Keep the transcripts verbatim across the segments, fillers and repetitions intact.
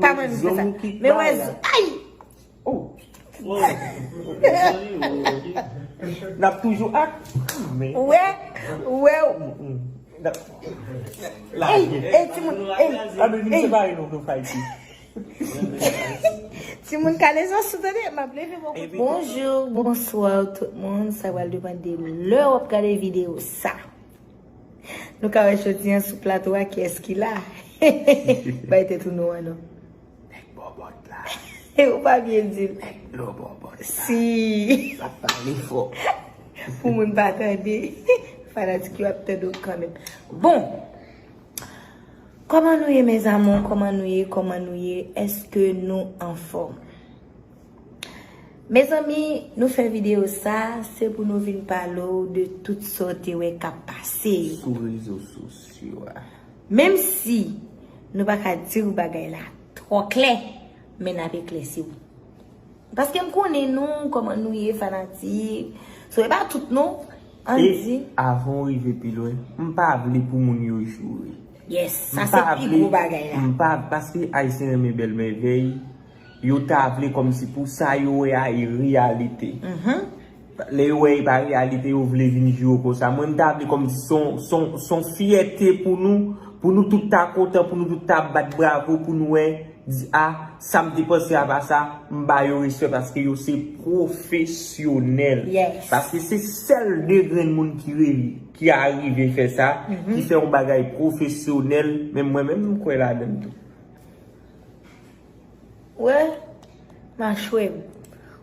Pa mwen ki fè sa. Men wè, ay! Oh. N ap toujou ak. Men. Ou wè, ou wè. N ap lage. Ey, ey, timoun, ey, ey. Timoun Kalezo sou tande, m ap leve bò kote. Bonjou, bonswa tout moun. Sa pral depann de lè w ap gade videyo sa. Nou ka wè jodi an sou plato a kiyès ki la. Bay tèt ou non an non. Nèg bòbòt la. Ou pa byen di l. Nèg lo bòbòt la. Si. Sa pale fò. Pou moun pa tande. Fanatik yo ap tande w kanmenm. Bon. Kòman nou ye, mes amours? Kòman nou ye? Kòman nou ye? Èske nou anfòm? Mezanmi, nou fè videyo sa, se pou nou vin pale w de tout sa w te wè k ap pase. Sou rezo sosyo a. Menm si nou pa ka di w bagay la twò klè, men n ap eklèsi w. Paske m konnen nou, kòman nou ye, fanatik. So, e pa tout non, ann di. E avan w rive pi lwen, m pa vle pou moun yo joure. Yes, sa se pi gwo bagay la. M pa, paske Ayisyen renmen bèl mèvèy, yo ta vle kòmsi pou sa yo wè a e reyalite. Lè yo wè e pa reyalite, yo vle vin joure konsa. Mwen, m ta vle kòmsi se yon, se yon, se yon fyète pou nou, pou nou tout ta kontan, pou nou tout ta bat bravo, pou nou wè, di, a, sa m te panse a pa sa, m ba yo respè paske yo se pwofesyonèl. Yes. Paske se sèl de grenn moun ki re-, ki arive fè sa, ki fè yon bagay pwofesyonèl, men mwen menm, m kwè ladan l tou. Wè, machwè m.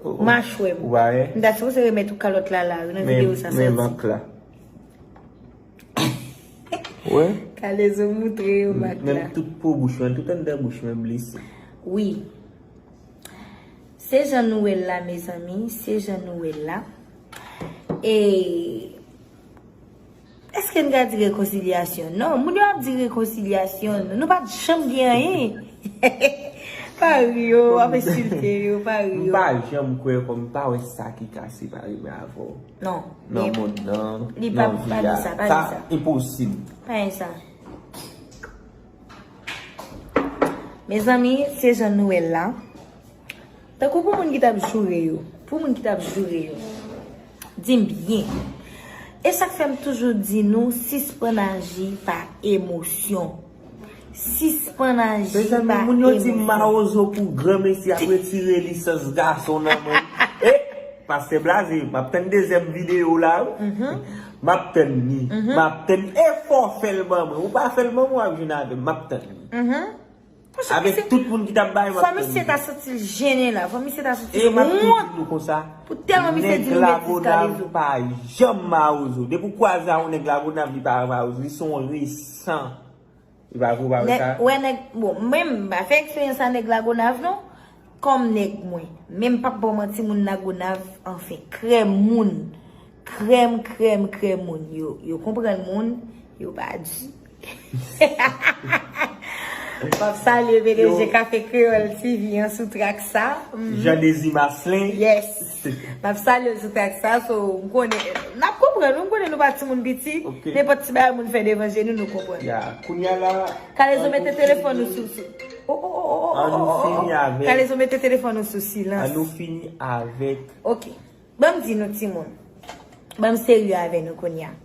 Oh, oh. Machwè m. Ou pa wè? M ta sipoze remèt ou kalòt la la, wi, nan videyo sa sòti. Men, men mak la. Wè? Kalezo moutre yo mak la. Menm tout po bouch mwen, tout anndan bouch mwen blese. Wi. Se jan nou wè l la, mezanmi, se jan nou wè l la. E Èske n ka di rekonsilyasyon? Non, moun yo ap di rekonsilyasyon. Nou pa t janm gen anyen. Pa ri yo, w ap ensilte yo, pa ri yo. M pa janm kwè kòm m pa wè sa ki ka separe mwen avè w. Non, nan mond nan, nan vi a. Sa enposib. Pa gen sa. Mezanmi, se jan nou wè l la. Tankou pou moun ki t ap joure yo, pou moun ki t ap joure yo, di m byen. E sa k fè m toujou di nou, sispann aji pa emosyon. Sispann aji pa emosyon. Mezanmi, moun yo di m mawozo pou granmesi ap retire lisans gason nan men. E, pastè Blaze, m ap tann dezyèm videyo la, wi. M ap tann li. M ap tann li. E fò w fè l ban mwen. Ou pa fè l ban mwen, w ap jwenn avè m. M ap tann li. Avèk tout moun ki t ap bay, m ap tann li. Fò misye ta santi l jennen la. Fò misye ta santi l wont. E m ap tou di nou konsa, pou tèlman misye di nou betiz Kalezo. Nèg Lagonav pa janm mawozo. Depi w kwaze a yon nèg Lagonav, li pa mawozo. Li se yon resan. Li pa vre, ou pa wè sa? Wè nèg, bon, mwen, m pa fè eksperyans a nèg Lagonav, non. Kòm nèg mwen. Men m p ap ba w manti, moun Lagonav, anfen, krèm moun. Krèm, krèm, krèm moun. Yo, yo konprann moun, yo pa di. M ap salye P D G Kafe Kreyòl T V an sou trak sa. Jean Désir Marcelin. Yes. M ap salye l sou trak sa, so, m konnen, n ap konprann, m konnen nou pa timoun piti. Ok. Nenpòt ti bagay moun fè devan je nou, nou konprann. Ya, kounye a la, Kalezo, mete telefòn ou sou, sou. Oh, oh, oh, oh, oh, oh, oh. An nou fini avèk. Kalezo, mete telefòn ou sou silans. An nou fini avèk. Ok. Ban m di nou, timoun. Ban m serye avè nou kounye a.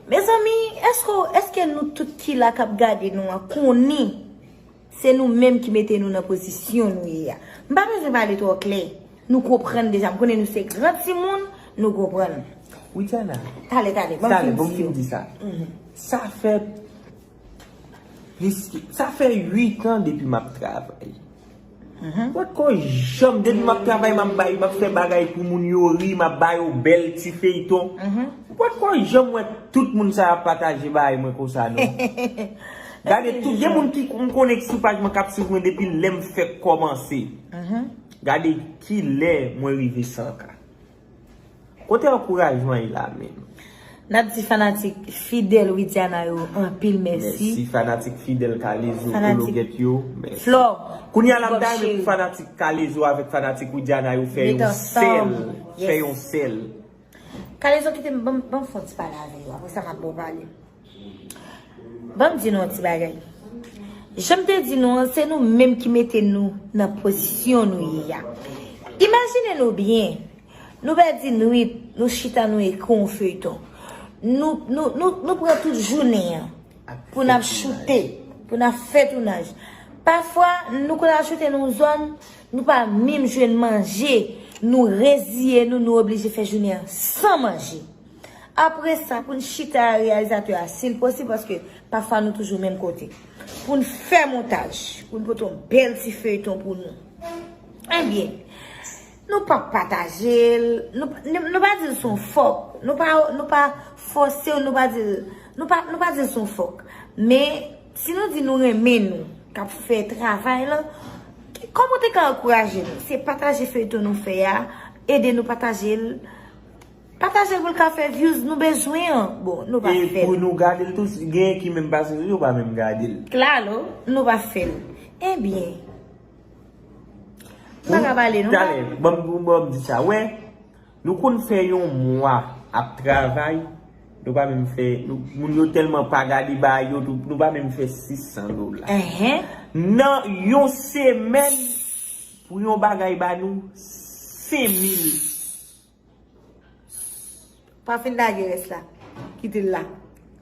Mezanmi, èske, èske nou tout ki la k ap gade nou an konnen se nou menm ki mete nou nan pozisyon nou ye a? M pa bezwen pale twò klè. Nou konprann deja. M konnen nou se gran timoun, nou konprann. Widiana. Talè, talè, ban m fin di yo. Talè, ban m fin di sa. Sa fè Plis ke, sa fè uit an depi m ap travay. Ou potko janm, depi m ap travay, m ap bay, m ap fè bagay pou moun yo ri, m ap ba yo bèl ti feyton. Ou potko janm wè tout moun sa y ap pataje bagay mwen konsa, non. Gade tout, gen moun ki m konnen ki sou paj mwen k ap swiv mwen depi lè m fèk kòmanse. Gade kilè mwen rive san K. Kote ankourajman ye la menm? N ap di fanatik fidèl Widiana yo anpil mèsi. Mèsi fanatik fidèl Kalezo, Kologèt yo, mèsi. Flò, kounye a la m ta renmen pou fanatik Kalezo avèk fanatik Widiana yo fè yon sèl, fè yon sèl. Kalezo kite m, ban m, ban m fè yon ti pale avè yo, apre sa m ap ba w pale. Ban m di nou yon ti bagay. Jan m te di nou an, se nou menm ki mete nou nan pozisyon nou ye a. Imajine nou byen, nou pèdi nwit, nou chita nou ekri yon feyton. Nou, nou, nou, nou pran tout jounen an pou n ap choute, pou n ap fè tounaj. Pafwa, nou konn al choute nan yon zòn, nou pa menm jwenn manje, nou reziye nou, nou oblije fè jounen an san manje. Apre sa, pou n chita a reyalizatè a, si l posib, paske pafwa nou toujou menm kote. Pou n fè montaj, pou n pote yon bèl ti feyton pou nou. Ebyen, nou pa pataje l, nou, nou, nou pa di l se yon fòk, nou pa, nou pa fòse w, nou pa di l, nou pa, nou pa di l se yon fòk. Men, si nou di nou renmen nou, k ap fè travay lan, kòman w te ka ankouraje nou? Se pataje feyton nou fè a, ede nou pataje l, pataje l pou l ka fè views nou bezwen an. Bon, nou pa fè l. E pou nou gade l tou, si gen ki menm pase, yo pa menm gade l. Klalo, nou pa fè l. Ebyen, nou pa ka pale, non? Talè, ban m, ban m di sa, wè, nou konn fè yon mwa ap travay, nou pa menm fè, nou, moun yo tèlman pa gade bagay yo, tou, nou pa menm fè sis san dola. Nan yon semèn, pou yon bagay ba nou, senk mil. Pa fin lage rès la. Kite l la.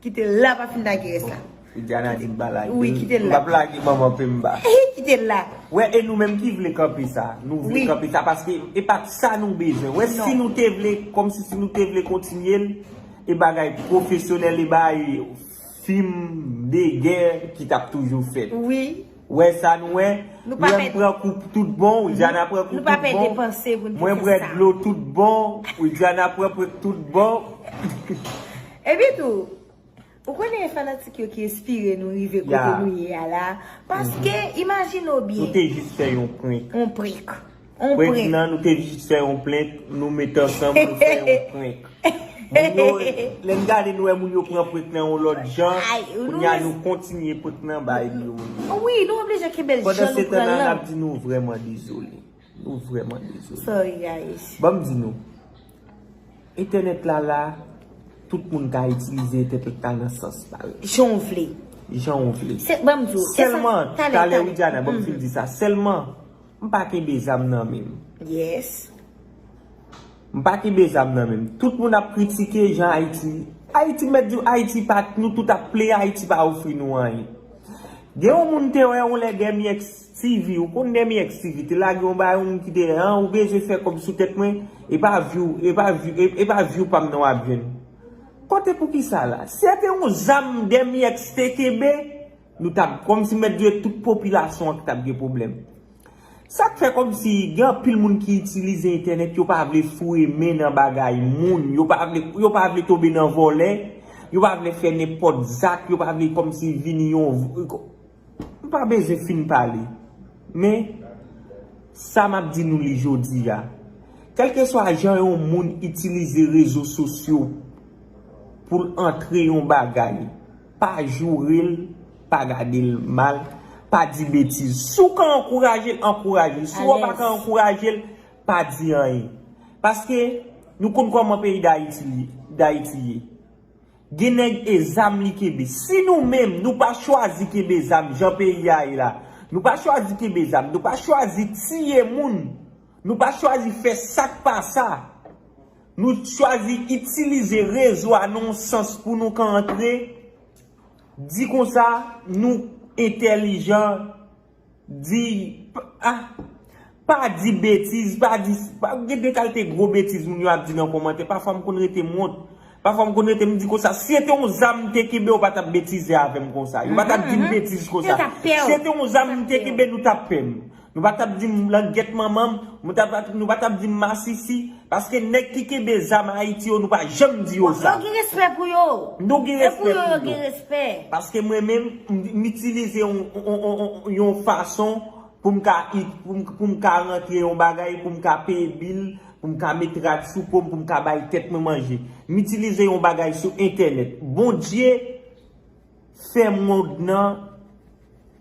Kite l la, pa fin lage rès la. Widiana di m pa lage l. Wi, kite l la. M p ap lage manman Pemba. Kite l la. Wè, e nou menm ki vle kanpe sa. Nou vle kanpe sa paske e pa t sa nou bezwen. Wè, si nou te vle, kòmsi si nou te vle kontinye l, e bagay pwofesyonèl, e bagay fim de gè ki t ap toujou fèt. Wi. Wè sa nou wè? Lè m pran kou tout bon, Widiana pran kou tout bon. Mwen bwè dlo tout bon, Widiana pran pran tout bon. Epi tou, ou konnen e fanatik yo ki enspire nou rive kote nou ye a la. Paske, imajine w byen. Nou te jis fè yon prank. Yon prank. Prank nan, nou te jis fè yon prank, nou met ansanm, nou fè yon prank. Moun yo, lè n gade, nou wè moun yo pran prank nan yon lòt jan, kounye a nou kontinye prank nan bay yo. Wi, nou oblije kenbe l jan nou pran l lan. Pandan se tan la, n ap di nou vrèman dezole. Nou vrèman dezole. Sorry, guys. Ban m di nou, entènèt la la, tout moun ka itilize entènèt la nan sans pa yo. Jan w vle. Jan w vle. Se, ban m di w, e sa, sèlman, talè, talè, talè. Widiana, ban m fin di sa. Sèlman, m pa kenbe zam nan men m. Yes. M pa kenbe zam nan men m. Tout moun ap kritike jan Ayiti. Ayiti, m mèt di w, Ayiti pa, nou tout ap plede, Ayiti pa ofri nou anyen. Gen yon moun te wè yon lè Demi X T V, ou konn Demi X T V, te lage yon bagay, yon moun ki te, an, ou bezwen fè kòb sou tèt mwen, e pa view, e pa view, e, e pa view pa m nan w ap jwenn. Kote poukisa la? Si se te yon zam Demi X te kenbe, nou t ap, kòmsi m mèt di w, tout popilasyon an ki t ap gen pwoblèm. Sa k fè kòmsi gen anpil moun ki itilize entènèt, yo pa vle foure men nan bagay moun, yo pa vle, yo pa vle tonbe nan vòlè, yo pa vle fè nenpòt zak, yo pa vle kòmsi vini yon, m pa bezwen fin pale. Men, sa m ap di nou li jodi a, kèlkeswa jan yon moun itilize rezo sosyo pou l antre yon bagay, pa joure l, pa gade l mal, pa di betiz. Si w ka ankouraje l, ankouraje l. Si w pa ka ankouraje l, pa di anyen. Paske nou konn kòman peyi Dayiti, Dayiti ye. Gen nèg e zam li kenbe. Si nou menm, nou pa chwazi kenbe zam jan peyi a ye la, nou pa chwazi kenbe zam, nou pa chwazi tiye moun, nou pa chwazi fè sa k pa sa, nou chwazi itilize rezo a nan yon sans pou nou ka antre, di konsa, nou entèlijan, di, ah, pa di betiz, pa di, pa, gen de kalite gwo betiz moun yo ap di nan kòmantè. Pafwa m konn rete m wont. Pafwa m konn rete m di konsa, si se te yon zam m te kenbe, yo pa t ap betize avè m konsa. Yo pa t ap di m betiz konsa. Si se te yon zam m te kenbe, nou t ap pè m. Nou pa t ap di m langyèt manman m, nou t ap, nou pa t ap di m masisi, paske nèg ki kenbe zam Ayiti yo, nou pa janm di yo sa. Yo gen respè pou yo. Nou gen respè pou yo. Paske mwen menm, m, m itilize yon, yon, yon, yon, yon fason pou m ka, pou m, pou m ka rantre yon bagay, pou m ka peye bil, pou m ka met rad sou po m, pou m ka bay tèt mwen manje. M itilize yon bagay sou entènèt. Bondye fè mond nan,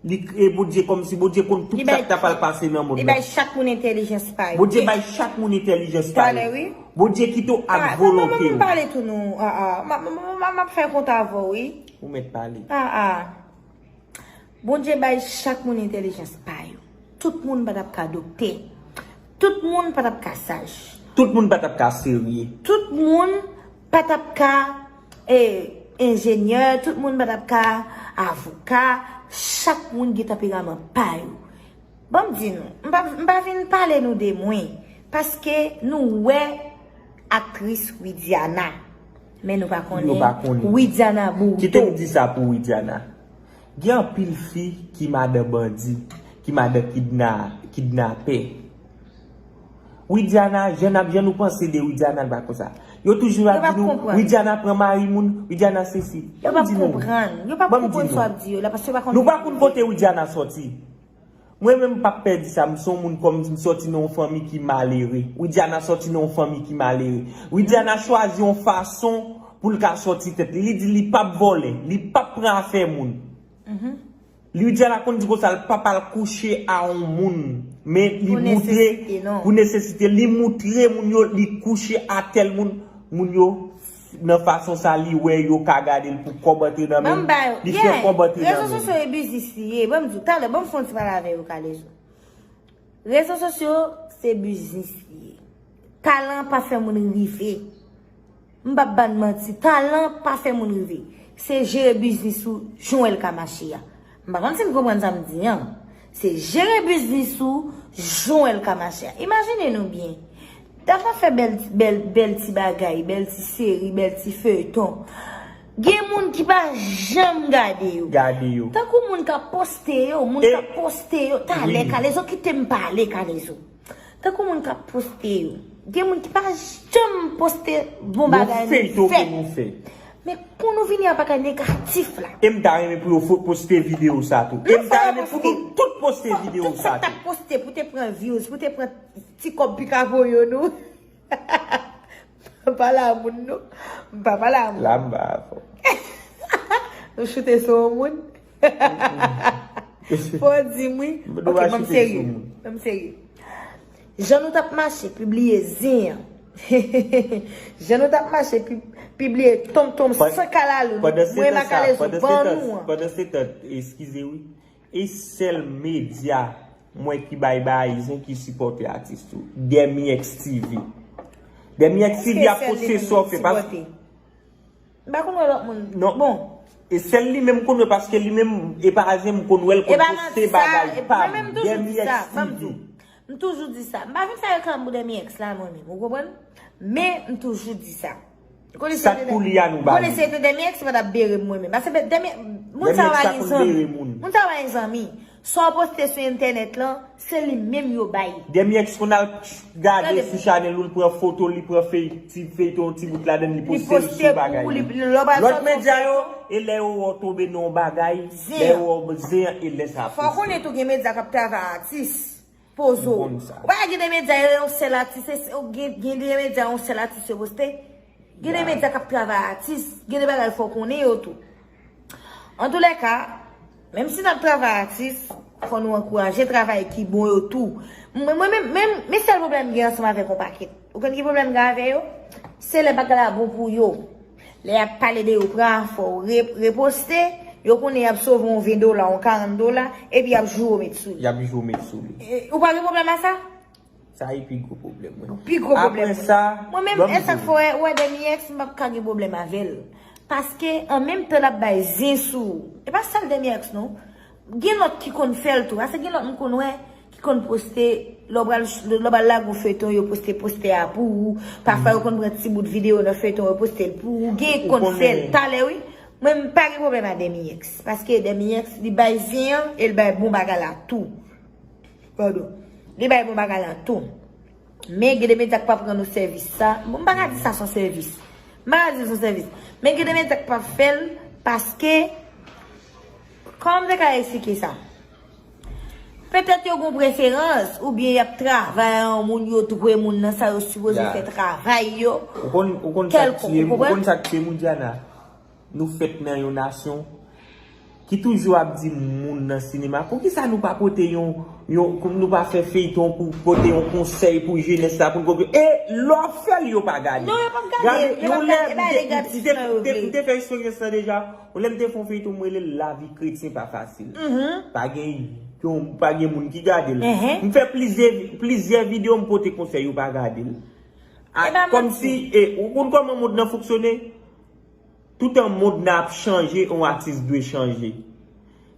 li kreye Bondye kòmsi Bondye konn tout sa k ta pral pase nan mond nan. Li bay chak moun entèlijans pa yo. Bondye bay chak moun entèlijans pa yo. Talè, wi. Bondye kite w ak volonte w. Mwen menm pale tou non. Ah, ah. M ap fè kont avè w, wi. Ou mèt pale. Ah, ah. Bondye bay chak moun entèlijans pa yo. Tout moun pa t ap ka doktè. Tout moun pa t ap ka saj. Tout moun pa t ap ka serye. Tout moun pa t ap ka eh, enjenyè, tout moun pa t ap ka avoka. Chak moun gen tanperaman pa yo. Ban m di nou, m pa, m pa vin pale nou de mwen, paske nou wè aktris Widiana, men nou pa konnen Widiana Bourdeau. Kite m di sa pou Widiana. Gen anpil fi ki madan bandi, ki madan kidna, kidnapè. Widiana, jan n ap, jan nou panse de Widiana, l pa konsa. Yo toujou ap di nou, Widiana pran mari moun, Widiana sesi. Yo p ap konprann. Yo p ap konprann sa w ap di yo la, paske yo pa konn. Nou pa konn kote Widiana sòti. Mwen menm m p ap pè di sa, m se yon moun kòm m sòti nan yon fanmi ki malere. Widiana sòti nan yon fanmi ki malere. Widiana chwazi yon fason pou l ka sòti tèt li. Li di li p ap vòlè, li p ap pran afè moun. Widiana konn di konsa l p ap al kouche a yon moun. Men li moutre pou nesesite, li moutre moun yo li kouche a tèl moun. Moun yo nan fason sa li wè yo ka gade l pou kòb antre nan men l, li fè kòb antre nan men l. Rezo sosyo e biznis li ye. Ban m di w, talè, ban m fè yon ti pale avè yo, Kalezo. Rezo sosyo se biznis li ye. Talan pa fè moun rive. M p ap ba n manti, talan pa fè moun rive. Se jere biznis ou jan w wè l ka mache a. M pa konn si n konprann sa m di an. Se jere biznis ou jan w wè l ka mache a. Imajine nou byen. Dam nan fè bèl, bèl, bèl ti bagay, bèl ti seri, bèl ti feyton. Gen moun ki pa janm gade yo. Gade yo. Tankou moun k ap poste yo, moun k ap poste yo. Talè, Kalezo, kite m pale, Kalezo. Tankou moun k ap poste yo. Gen moun ki pa janm poste bon bagay nou fè. Men pou nou vini a bagay negatif la. E m ta renmen pou yo poste videyo sa tou. E m ta renmen pou nou tout poste videyo sa tou. Tout sa k t ap poste pou te pran views, pou te pran ti kòb pika voye nou. M pa pale a moun non. M pa pale a moun. La m ba avè w. Nou choute sou yon moun. Fò w di m wi. Ok, ban m serye. Ban m serye. Jan nou t ap mache pibliye zen an. Jan nou t ap mache pibliye tonmtonm san kalalou. Mwen Makalezo ban nou an. Pandansetan, eskize wi. E sèl medya mwen ki bay bagay zen ki sipòte atis tou. Dèmyèks TV. Dèmyèks TV ap poste sa w fè paske M pa konn wè lòt moun. Non. Bon. E sèl li menm m konn wè paske li menm e pa zen m konn wè l konn poste bagay pa m. Dèmyèks TV. M toujou di sa. M pa vin fè reklam pou Dèmyèks la mwen menm, ou konprann? Men m toujou di sa. Sa k pou li a nou ba li. Konnen se te Dèmyèks pa t ap bere m mwen menm. Paske Dèmyèks, moun sa yo pa gen zanmi. Moun sa yo pa gen zanmi. Sa w poste sou entènèt lan, se li menm yo bay. Dèmyèks konn al gade sou chanèl ou, l pran foto, li pran fey, ti feyton, ti bout ladan l, li poste l sou bagay li. Lòt medya yo, e lè yo wè w tonbe nan yon bagay, lè yo wè w zen an, e lè sa ap poste. Fò w konnen tou gen medya k ap travay atis. Poze w. Ou pa wè gen de medya yo yon sèl atis, gen de medya yon sèl atis yo poste. Gen de medya k ap travay atis, gen de bagay fò w konnen yo tou. Antoulèka, menm si n ap travay atis, fò nou ankouraje travay ki bon yo tou. Mwen, mwen menm, menm, men sèl pwoblèm m gen ansanm avèk yon pakèt. Ou konn ki pwoblèm m gen avè yo? Se lè bagay la bon pou yo. Lè y ap pale de yo, pran afè w, re, reposte, yo konnen y ap sove yon ven dola, yon karant dola, epi y ap joure w met sou li. Y ap joure w met sou li. E, ou pa gen pwoblèm a sa? Sa e pi gwo pwoblèm mwen. Pi gwo pwoblèm mwen. Apre sa, mwen menm, e sa k fè w wè, wè Dèmyèks, m p ap ka gen pwoblèm avè l. Paske, an menm tan l ap bay zen sou ou, e pa sèl Dèmyèks non. Gen lòt ki konn fè l tou. Paske gen lòt m konn wè ki konn poste, lè w pral, lè w pral lage yon feyton, yo poste postè a pou ou. Pafwa, yo konn pran ti bout videyo nan feyton, yo poste l pou ou. Gen ki konn fè l talè, wi. Mwen, m pa gen pwoblèm ak Dèmyèks. Paske Dèmyèks, li bay zen an e l bay bon bagay la tou. Padon. Li bay bon bagay la tou. Men gen de medya k p ap rann ou sèvis sa. Bon, m pa ka di sa se yon sèvis. M pa ka di l se yon sèvis. Men gen de medya k p ap fè l paske, kòman m te ka eksplike sa? Petèt yo gen preferans, oubyen y ap travay a yon moun, yo dwe moun nan sa yo sipoze fè travay yo. Ou konn, ou konn sa k tiye, ou konn sa k tiye moun, Diana? Nou fèt nan yon nasyon ki toujou ap di moun nan sinema, poukisa nou pa pote yon, yon, nou pa fè feyton pou pote yon konsèy pou jenès la, pou n konprann? E lè w fè l, yo pa gade. Non, yo p ap gade. Gade, yo p ap yon lè, gade, m te, gade, m te, m te, m te fè eksperyans lan deja. Yon lè m te fè yon feyton, m rele l Lavi Kretyen Pa Fasil. Mhm. Pa gen yon, pa gen moun ki gade l. Mhm. M fè plizyè, plizyè videyo, m pote konsèy, yo pa gade l. A, e pa kòmsi, manti. E, ou konn kòman mond nan fonksyone? Toutan mond nan ap chanje, yon atis dwe chanje.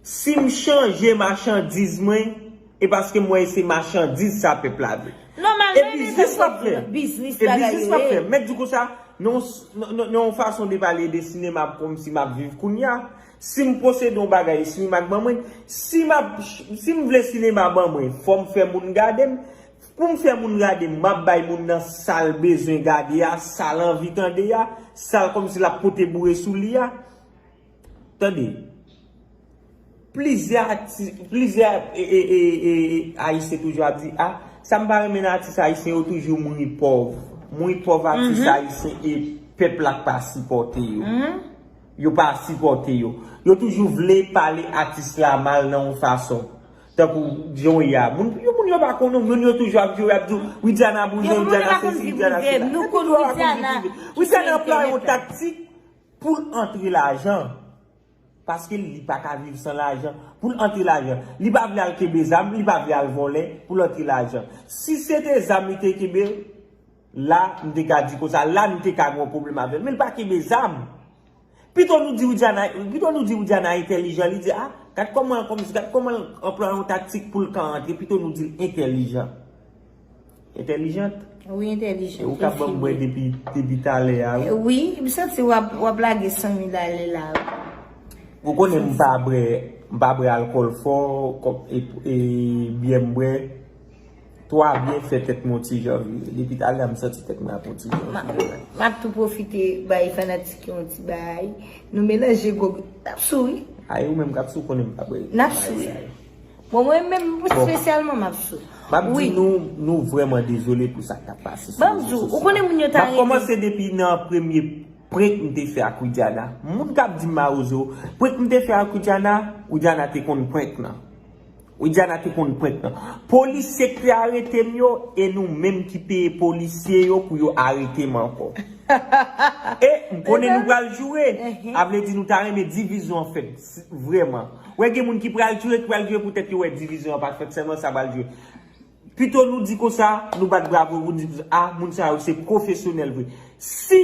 Si m chanje machandiz mwen, e paske m wè se machandiz sa pèp la vle. Nòmalman, e biznis l ap fè. Biznis, e bagay biznis l ap fè. Mèt di konsa, nan, nan, nan, nan yon fason de pale de sinema kòmsi m ap viv kounye a, si m posede yon bagay, si m ak ban mwen, si m ap, si m vle sinema ban mwen, fò m fè moun gade m, pou m fè moun gade m, m ap bay moun nan sa l bezwen gade a, sa l anvi tande a, sa l kòmsi l ap pote boure sou li a. Tande, plizyè ati-, plizyè, e, e, e, e, e, Ayisyen toujou ap di, a, sa m pa renmen nan atis ayisyen, yo toujou mouri pòv. Mouri pòv atis ayisyen e pèp la k pa sipòte yo. Yo pa sipòte yo. Yo toujou vle pale atis la mal nan yon fason. Tankou jan w ye a. Moun, yo, moun yo pa konnen w, moun yo toujou ap di w, ap di w, Widiana bouzen, Widiana sesi, Widiana sela. Nou konn Widiana. Widiana anplwaye yon taktik pou l antre lajan. Paske li pa ka viv san lajan. Pou l antre lajan. Li pa vle al kenbe zam, li pa vle al vòlè pou l antre lajan. Si se te zam li te kenbe, la, m te ka di konsa, la, m te ka gen yon pwoblèm avè l. Men l pa kenbe zam. Pito nou di Widiana, pito nou di Widiana entèlijan, li di, a, gad kòman, kòmsi, gad kòman l anplwaye yon taktik pou l ka antre, pito nou di l entèlijan. Entèlijant? Wi, entèlijant. E ou ka ban m bwè depi, depi talè a, wi. Wi, m santi w ap, w ap lage san mil ale la, wi. Ou konnen m pa bwè, m pa bwè alkòl fò, kòm, e, e, byè m bwè. Twa byen fè tèt mwen yon ti jan vire. Depi talè a, m santi tèt mwen ap yon ti jan vire. M ap tou pwofite bay fanatik yo yon ti bay. Nou melanje gwo, n ap sou, wi. Ay, ou menm k ap sou, konnen m pa bwè. N ap sou, wi. Bon, mwen menm, espesyalman, m ap sou. M ap di nou, nou vrèman dezole pou sa k ap pase sou rezo sosyo. Ban m di w, ou konnen moun yo ta rete. M ap kòmanse depi nan premye prank m te fè ak Widiana. Moun k ap di m mawozo, prank m te fè ak Widiana, Widiana te konn prank nan. Widiana te konn prank nan. Polisye k te arete m yo, e nou menm ki peye polisye yo pou yo arete m ankò. E m konnen nou pral joure. A vle di nou ta renmen divizyon an fèt, vrèman. Wè gen moun ki pral joure, ki pral joure poutèt yo wè divizyon an pa t fèt, sèlman sa pral joure. Pito nou di konsa, nou bat bravo, nou di, a, moun sa yo se pwofesyonèl vre. Si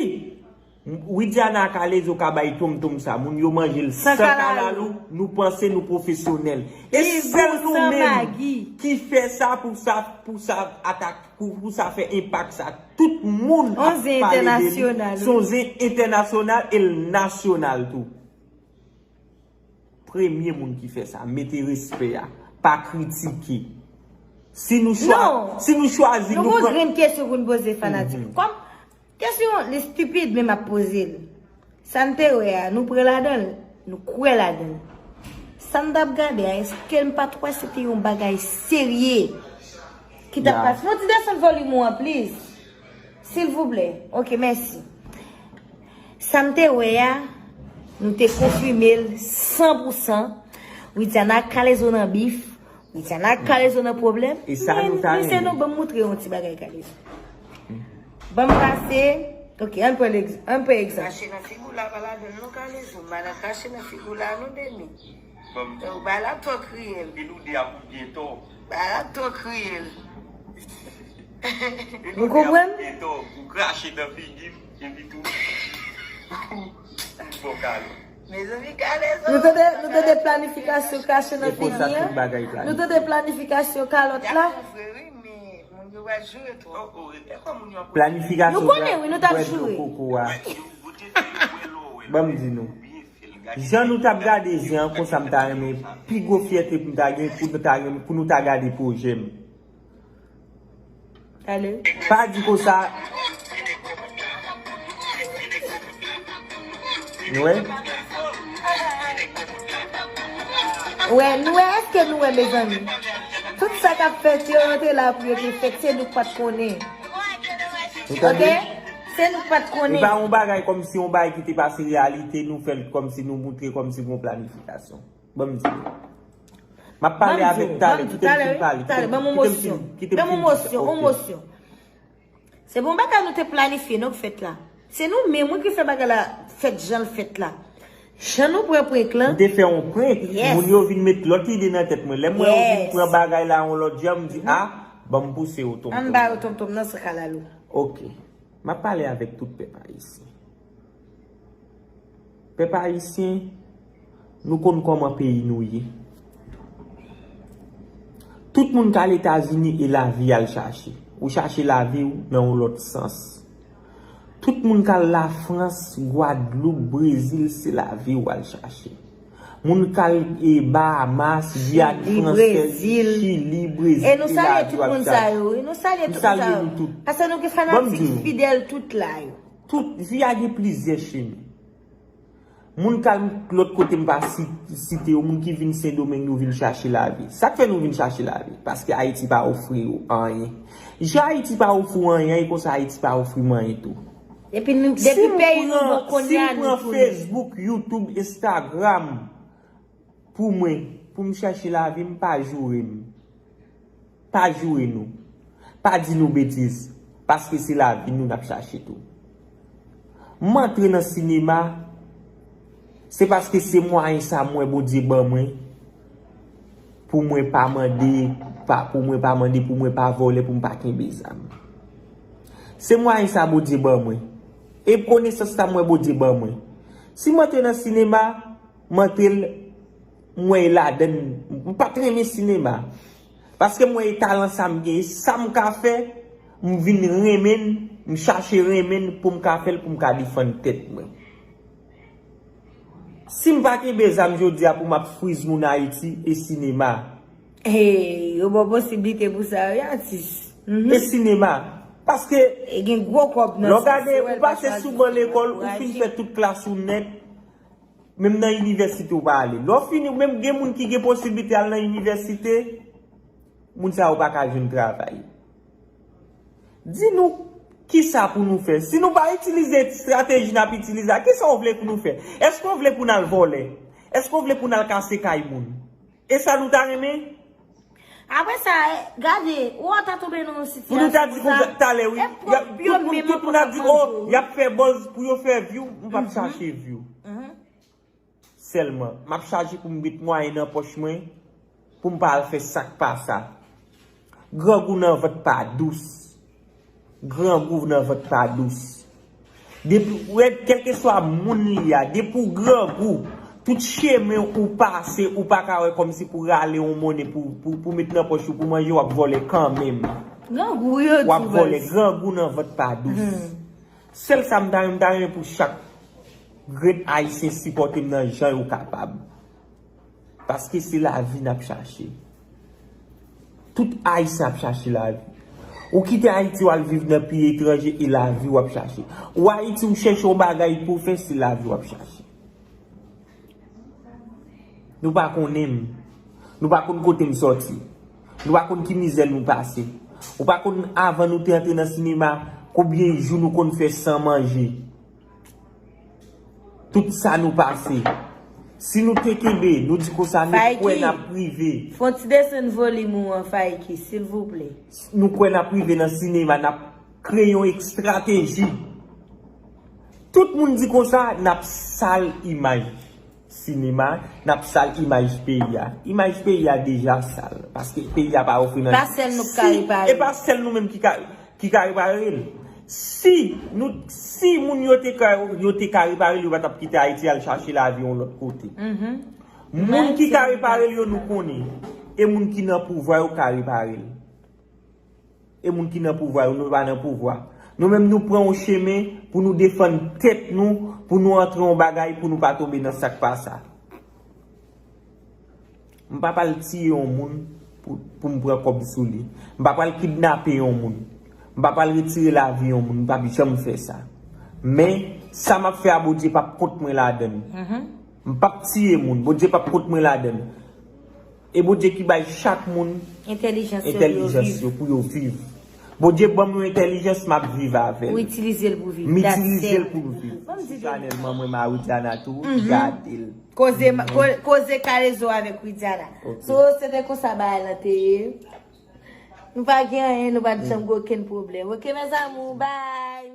Widiana ak Kalezo ka bay tonmtonm sa, moun yo manje l san kalalou, nou panse nou pwofesyonèl. E sèl nou menm ki fè sa pou sa, pou sa atak, pou, pou sa fè enpak sa. Tout moun ap pale de li. Se yon zen entènasyonal e l nasyonal tou. Premye moun ki fè sa, mete respè a, pa kritike. Si nou chwa-, si nou chwazi, nou pran. Nou gon grenn kesyon pou n poze fanatik. Kòm kesyon li stipid, men m ap poze l. Sa n te wè a, nou pran ladan l, nou kwè ladan l. Sa n t ap gade a, èske n pa t wè se te yon bagay serye ki t ap pase? Fè yon ti desann volim ou an, please. Silvouplè. Ok, mèsi. Sa m te wè a, nou te konfime l san pou san. Widiana ak Kalezo nan bif. Widiana ak Kalezo nan pwoblèm. E sa nou ta renmen. Men, mesye, non, ban m montre yon ti bagay Kalezo. Ban m pase. Ok, ann pran egz-, ann pran egzanp. Rache nan figi w la, pa ladan l non, Kalezo. Madan rache nan figi w la, non, Demi. Ou bay la twò kriyèl. Epi nou de ap ou gen tò. Bay la twò kriyèl. Ou konprann? Gen tò, ou krache nan figi m, epi tou. Bon, Kalezo. Mezanmi, Kalezo. Nou tande, nou tande planifikasyon krache nan figi an? Nou tande planifikasyon kalòt la? Planifikasyon bwè dlo koko a. Ban m di nou. Jan nou t ap gade zen an konsa, m ta renmen pi gwo fyète pou m ta gen, pou nou ta renmen, pou nou ta gade pwojè m. Pa di konsa. Nou wè? Wè, nou wè, èske nou wè, mezanmi? Tout sa k ap fèt yo, yo te la pou yo te fèt, se nou k pa t konnen. Ou tande? Ok? Se nou k pa t konnen. E pa yon bagay kòmsi yon bagay ki te pase reyalite, nou fè l kòmsi nou moutre kòmsi gon planifikasyon. Ban m di. M ap pale avèk talè, kite m fin pale. Talè, ban m yon mosyon. Ban m yon mosyon, yon mosyon. Se bon bagay nou te planifye, non, fèt la. Se nou menm, wi, ki fè bagay la fèt jan l fèt la. Jan nou pran prank lan. M te fè yon prank, moun yo vin met lòt ide nan tèt mwen. Lè m wè yo vin pran bagay la yon lòt jan, m di, a, ban m pouse yo tonton. An ba yo tonton nan se kalalou. Ok. M ap pale avèk tout pèp ayisyen. Pèp ayisyen, nou konn kòman peyi nou ye. Tout moun k al Etazini e lavi al chache. Ou chache lavi w nan yon lòt sans. Tout moun k al Lafrans, Gwadloup, Brezil, se lavi w al chache. Moun k al e Bahamas, Giyàn Fransèz, Chili, Brezil, e lavi w ap chache. M salye nou tout. Paske nou gen fanatik fidèl tout la yo. Tout, vi a gen plizyè chemen. Moun k al lòt kote m pa si-, site yo, moun ki vin Sendomeng, yo vin chache lavi. Sa k fè nou vin chache lavi? Paske Ayiti pa ofri yo anyen. Jan Ayiti pa ofri w anyen, e konsa Ayiti pa ofri m anyen tou. Depi nou, depi peyi nou bon kounye a, nou tounen. Si m pran Facebook, YouTube, Instagram pou mwen, pou m chache lavi, m pa joure m. Pa joure nou. Pa di nou betiz. Paske se lavi nou n ap chache tou. M antre nan sinema, se paske se mwayen sa m wè Bondye ban mwen. Pou mwen pa mande, pa, pou mwen pa mande, pou mwen pa vòlè, pou m pa kenbe zam. Se mwayen sa Bondye ban mwen. E konesans sa m wè Bondye ban mwen. Si m antre nan sinema, m antre l, m wè e ladann, m pa t renmen sinema. Paske m wè e talan sa m gen, e sa m ka fè, m vin renmen l, m chache renmen l pou m ka fè l, pou m ka defann tèt mwen. Si m pa kenbe zam jodi a pou m ap friz moun Ayiti, e sinema. Hey, yo ba w posiblite pou sa, wi, atis. Mhm. E sinema. Paske, e gen gwo kòb nan lè w gade, ou pase sou ban lekòl, ou fin fè tout klas ou nèt, menm nan inivèsite ou pa ale. Lè w fini, menm gen moun ki gen posiblite al nan inivèsite, moun sa yo pa ka jwenn travay. Di nou, kisa pou nou fè? Si nou pa itilize estrateji n ap itilize a, kisa w vle pou nou fè? Èske w vle pou n al vòlè? Èske w vle pou n al kase kay moun? E sa nou ta renmen? Apre sa, eh, gade, ou ta tonbe nan yon sitiyasyon pou nou ta di konsa, talè, wi, tout moun, tout moun ap di, oh, y ap fè buzz pou yo fè view, m p ap chache view. Sèlman, m ap chache pou m met mwayen nan pòch mwen, pou m pa al fè sa k pa sa. Grangou nan vant pa dous. Grangou nan vant pa dous. Depi, wè, kèlkeswa moun li a, depi w grangou, tout chemen ou pase, ou pa ka wè kòmsi pou rale yon monnen pou, pou, pou met nan pòch ou, pou manje, w ap vòlè kanmenm. Grangou yo di w ap vòlè, grangou nan vant pa dous. Sèl sa m ta renmen, m ta renmen pou chak grenn Ayisyen sipòte m nan jan yo kapab. Paske se lavi n ap chache. Tout Ayisyen ap chache lavi. Ou kite Ayiti, w al viv nan peyi etranje, e lavi w ap chache. Ou Ayiti, ou chèche yon bagay pou w fè, se lavi w ap chache. Nou pa konnen m. Nou pa konn kote m sòti. Nou pa konn ki mizè nou pase. Ou pa konn, avan nou te antre nan sinema, konbyen jou nou konn fè san manje. Tout sa nou pase. Si nou te kenbe, nou di konsa, nou kwè n ap rive. Fè yon ti desann volim ou an, Fayki, silvouplè. Nou kwè n ap rive nan sinema, n ap kreye yon estrateji. Tout moun di konsa, n ap sal imaj sinema, n ap sal imaj peyi a. Imaj peyi a deja sal, paske peyi a pa ofri nan. Pa sèl nou k ka repare. E pa sèl nou menm ki ka, ki ka repare l. Si nou, si moun yo te ka, yo te ka repare l, yo pa t ap kite Ayiti al chache lavi yon lòt kote. Moun ki ka repare l yo, nou konnen. E moun ki nan pouvwa yo ka repare l. E moun ki nan pouvwa yo, nou pa nan pouvwa. Nou menm, nou pran yon chemen pou nou defann tèt nou, pou nou antre yon bagay, pou nou pa tonbe nan sa k pa sa. M pa pral tiye yon moun pou, pou m pran kòb sou li. M pa pral kidnape yon moun. M pa pral retire lavi yon moun. M p ap janm fè sa. Men, sa m ap fè a, Bondye p ap kont mwen ladann. M p ap tiye moun. Bondye p ap kont mwen ladann. E Bondye ki bay chak moun entèlijans yo pou yo viv. Bondye ban m yon entèlijans, m ap viv avè l. Ou itilize l pou viv. M itilize l pou m viv. Chanèl manman m a Widiana tou, gade l. Koze, ko- koze Kalezo avèk Widiana. So, se te konsa bagay lan te ye. Nou pa gen anyen, nou pa t janm gen okenn pwoblèm. Ok, mes amours, bye.